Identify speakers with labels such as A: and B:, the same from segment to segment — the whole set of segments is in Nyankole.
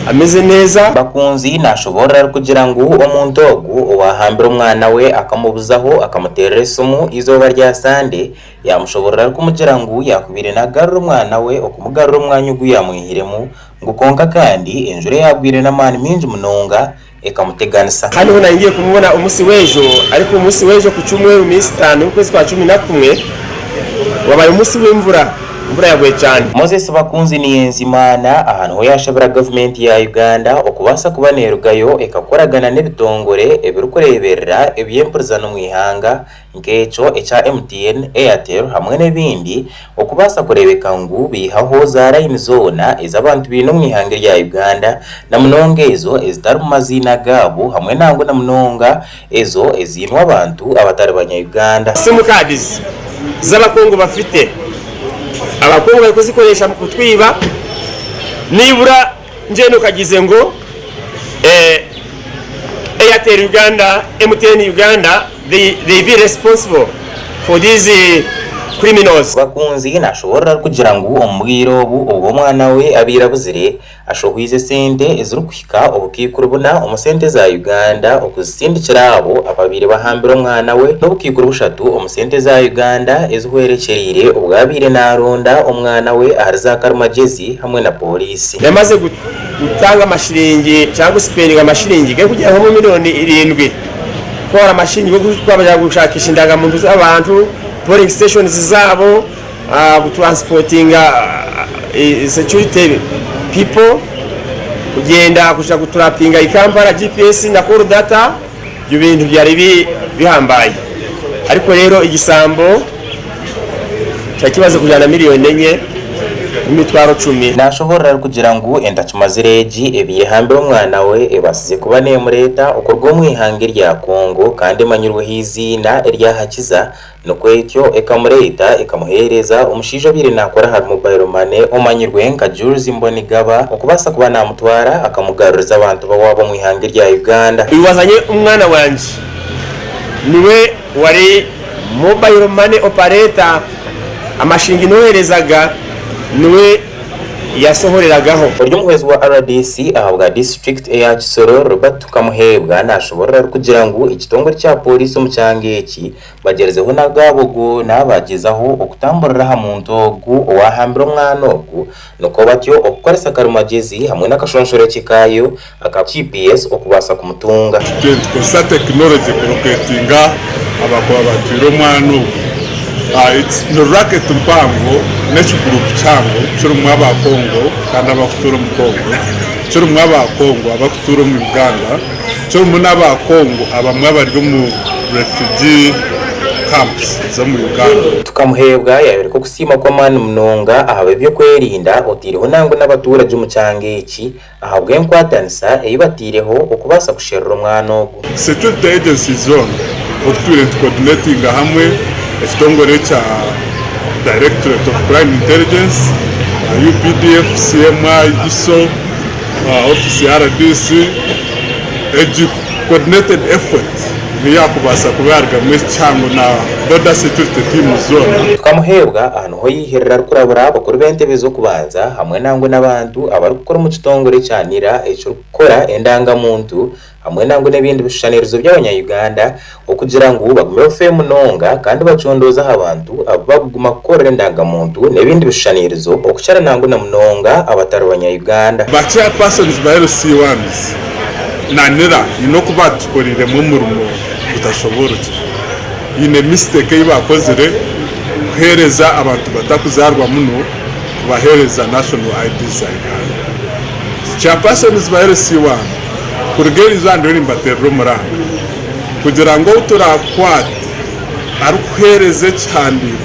A: ameze neza.
B: Bakunzi nashoboorora arikugira ngu omuntu ogu owahambire omwana we akamubuzaho akamuteerera esimu eizooba rya Sande yamushoboorora arikumugira ngu yakubaire nagarura omwana we okumugarura omu mwanya ogu yamwihiremu ngu kwonka kandi enjura eyagwire n'amaani maingi munonga ekamuteganisa.
A: Haniho nanye ngiye kumubona omusi w'ejo ariko omusi w'ejo ku cumweru minsi itaano y'okwezi kwa 11 wabaye omusi w'emvura, emvura yagwire cane.
B: Moses Bakunzi Niyenzimana aha niho yaashabira gavumenti ya Uganda okubaasa kuba neerugayo ekakoragana n'ebitongore ebirikureeberera eby'empurizano omu ihanga nk'ekyo ekya MTN, Airtel hamwe n'ebindi okubaasa kureebeka ngu baihaho za layini zoona ezi abantu baine omu ihanga erya Uganda na munonga ezo ezitari mu maziina gaabo hamwe nangwa na munonga ezo eziinwe abantu abatari banya Uganda.
A: Simu cards z'abakungu bafite, abakungu barikuzikoresha mu kutwiba nibura Ngyenda okagize ngu Airtel Uganda, MTN Uganda they be responsible for these criminals.
B: Bakunzi nashoboorora arikugira ngu omu bwire obu obu omwana we abaire abuzire, ashohwize esente ezirikuhika obukaikuru buna omu sente za Uganda okuzitsindikira abo ababaire bahambire omwana we n'obukaikuru bushatu omu sente za Uganda ezihwerekyereire obu abaire naronda omwana we ahari za karimagyezi hamwe na pooriisi.
A: Yamaze kutanga amashiringi cyangwa gusipendinga amashiringi garikugera nko mu miliyoni irindwi kukora amashiringi g'okuba gushakisha indangamuntu z'abantu, polling stations zaabo, gutransportinga security people, kugyenda kuja gutrapinga i Kampala GPS na call data, ebyo bintu byari bihambaye. Ariko rero egisambo Kikaba kibaze kujana miliyoni enye n'emitwaro cumi.
B: Nashoboorora arikugira ngu entakimazire egi ebaire ehambire omwana we ebaasize kuba neemureeta okuruga omu ihanga erya Congo kandi emanyirweho eiziina erya Hakiza nikwo etyo ekamureeta ekamuheereza omushaija obaire naakora ahari mobile money omanyirwe nka Jules Mbonigaba okubaasa kuba naamutwara akamugaruriza abantu b'owaabo omu ihanga erya Uganda.
A: Oyu wazanye omwana wangye niwe wari Mobile money operator amashingi noherezaga niwe yasohoreragaho.
B: Ori omuhwezi wa rdc ahabwa disiturikiti eya Kisoro, Robert Tukamuheebwa nashoborora arikugira ngu ekitongore kya pooriisi omu kyanga eki bagyerizeho n'agaabo goona bagyezaho okutamburira aha muntu ogu owahambire omwana ogu nikwo batyo okukoresa karimagyezi hamwe n'akashonshorekye kaayo aka GPS okubaasa kumutunga.
C: Titwe nitukozesa tekinologye kuroketinga abakuba batwire omwana ogu. Ni racket mpango n'ekiguruupu kihango kirimu aba Congo kandi abakutuura omu Congo, kirimu aba Congo abakutuura omu Uganda, kirimu n'aba Congo abamwe abari omu refugee camps z'omu Uganda.
B: Tukamuheebwa yaayoreka okusiima kw'amaani munonga ahabw'eby'okwerinda otaireho nangwa n'abaturage omu kyanga eki ahabw'enkwatanisa ei bataireho okubaasa kusherura omwana ogu.
C: Security agencies zoona oku twire nitucoordinatinga hamwe ekitongore ekya Directorate of Crime Intelligence, UPDF, CMI, ISO, ofiisi ya rdc, egi coordinated effort niyo yakubaasa kuba yarugamu ekihango na border security teams zoona.
B: Tukamuheebwa aha niho yaihirira arikurabura abakuru b'entebe z'okubanza hamwe nangwa n'abantu abarikukora omu kitongore ekya nira ekirikukora endanga-muntu hamwe nangwa n'ebindi bishushanirizo by'abanya-Uganda okugira ngu bagume bafeyo munonga kandi bacondooze aha bantu abu bakuguma kukorera endanga-muntu n'ebindi bishushanirizo okukira nangwa na munonga abatari banya-Uganda.
C: Ba chairpersons ba LC ones na nira haine oku baatukoreiremu omurimo gutashoboorokire. Haine mistake ei baakozire kuheereza abantu batakuzaarwa muno kubaheereza national IDs za Uganda. Chairpersons ba LC one kuruga eriizooba ndiyo nimbateerera omuranga kugira ngu ou turaakwate arikuheereza ekihandiiko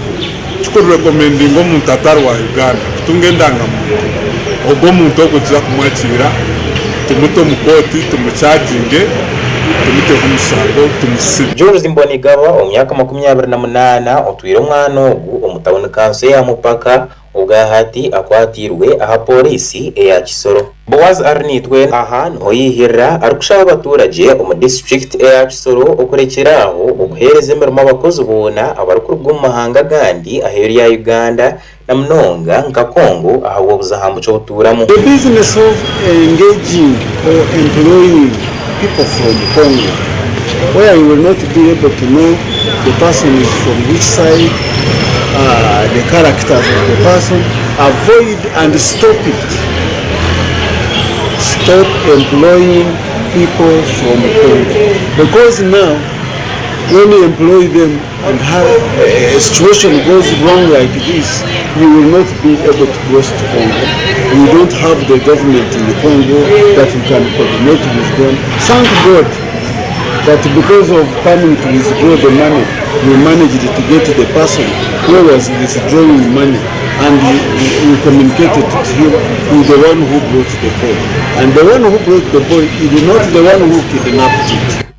C: kikurekomendinga omuntu atari wa Uganda kutunga endangamuntu, ogwo omuntu ogwo nituza kumwakiira tumute omu kooti tumucajinge tumuteho omushango tumusibe.
B: Jules Mbonigaba omu myaka 28 otwire omwana ogu omu tawuni kanso eya Mupaka obwahati akwateirwe aha pooriisi eya Kisoro. Boaz Arinaitwe aha niho yaihirira arikushaba abaturagye omu disiturikiti eya Kisoro okurekyera aho okuheereza emirimo abakozi boona abarikuruga omu mahanga agandi aheeru ya Uganda. Na munonga nka Congo ahabw'obuzahambu ky'obutuuramu.
D: The business of engaging or employing people from Congo where you will not be able to know the person is from which side, the characters of the person, avoid and stop it. Stop employing people from Congo because now when you employ them and have a situation goes wrong like this, you will not be able to cross to Congo. We don't have the government in the Congo that we can coordinate with them. Thank God that because of coming to withdraw the money, we managed to get the person who was withdrawing money and we communicated to him, he's the one who brought the boy. And the one who brought the boy is not the one who kidnapped it.